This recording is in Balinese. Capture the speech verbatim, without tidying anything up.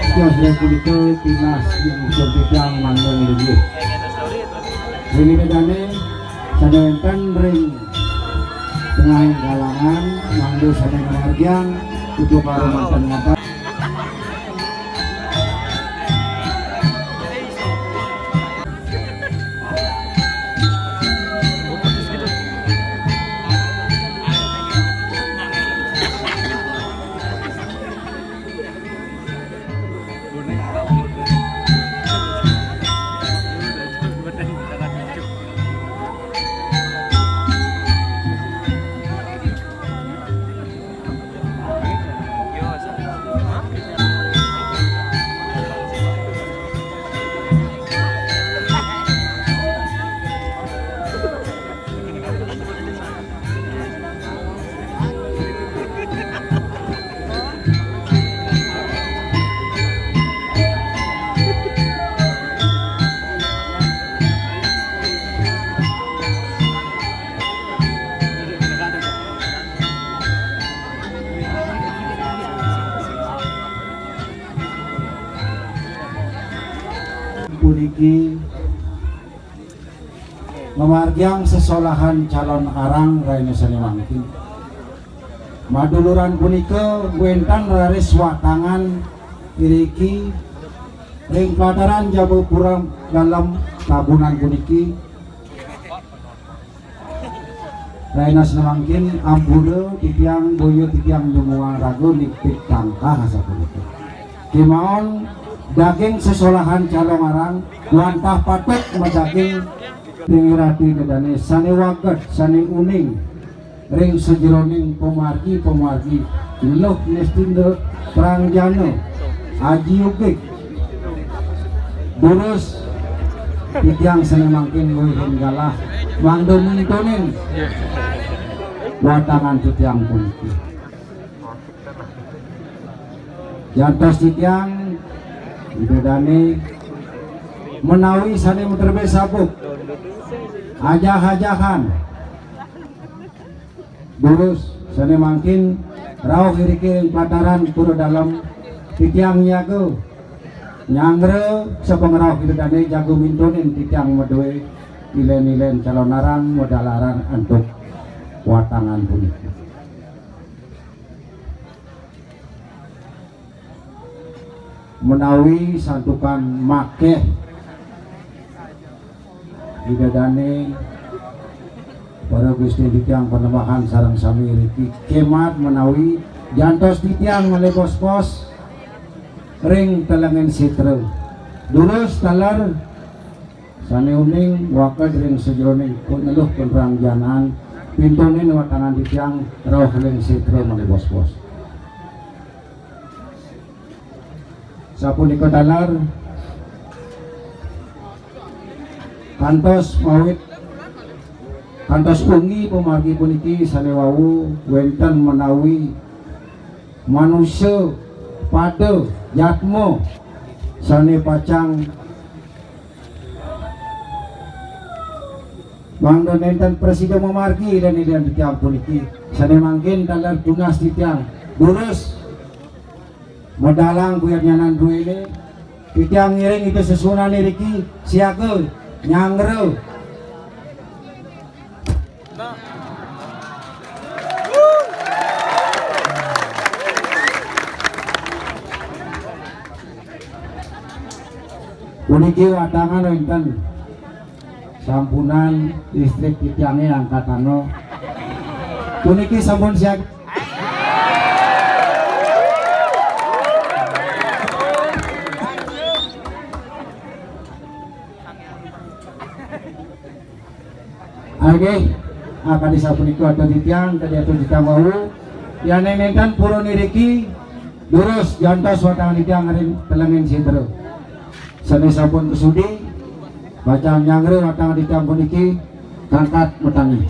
Tios ring punika tilas ring titiang mangda nglingih. Ring Ida Dane sané wénten ring tengahing galangan, mangda sané ngamargiang, upakara manten ngatos. Puniki ngamargiang sesolahan calon arang rahina sané mangkin. Maduluran punika wénten raris watangan iriki ring plataran Jabapura Dalem Tabunan puniki. Rahina sané mangkin ampura titiang boya titiang nemuang raga nitih tangkah asapunika. Kémaon daging sesolahan calon arang wantah patut madaging ring Ratu Ida Dane sané wagéd, sané uning ring sajeroning pamargi-pamargi Luh Nestinda, Prangjana, Aji Ugig. Durus titiang sané mangkin ngluihin galah mangda mintonin watangan titiang puniki. Jantos titiang Ida Dane menawi sané materbe sabuk, ajah-ajahan. Durus sané mangkin rauh iriki ring plataran Pura Dalem, titiang nyaga nyanggra sapangrauh Ida Dane jaga mintonin titiang madué ilén-ilén calon arang madalaran antuk watangan puniki. Menawi santukan makéh Ida Dane, para Gusti titiang Panembahan sareng sami iriki, kémad menawi jantos titiang malih bospos ring telenging sitra. Durus taler sané uning wagéd ring sajeroning Luh Prangjana, pintonin watangan titiang rauh ring sitra malih bospos. Sapunika taler kantos mawit, kantos ungi pamargi puniki sané wau wénten menawi manusa pada jatma sané pacang mangda nénten prasida mamargi ida dané titiang puniki. Sané mangkin taler tunas titiang. Durus Medalang kuyat nyanan duéné, titiang ngiring ida sesuunan iriki, siaga, nyanggra. Puniki watangan wénten. Sampunan listrik titiangé angkatana. Puniki sampun siap. Inggih, ah, kadi sapunika atur titiang, kadi atur titiang wau. Yén nénten purun iriki, durus jantos watangan titiang ring telenging sitra. Sané sampun kasudi, pacang nyanggra watangan titiang puniki, kangkat matangi.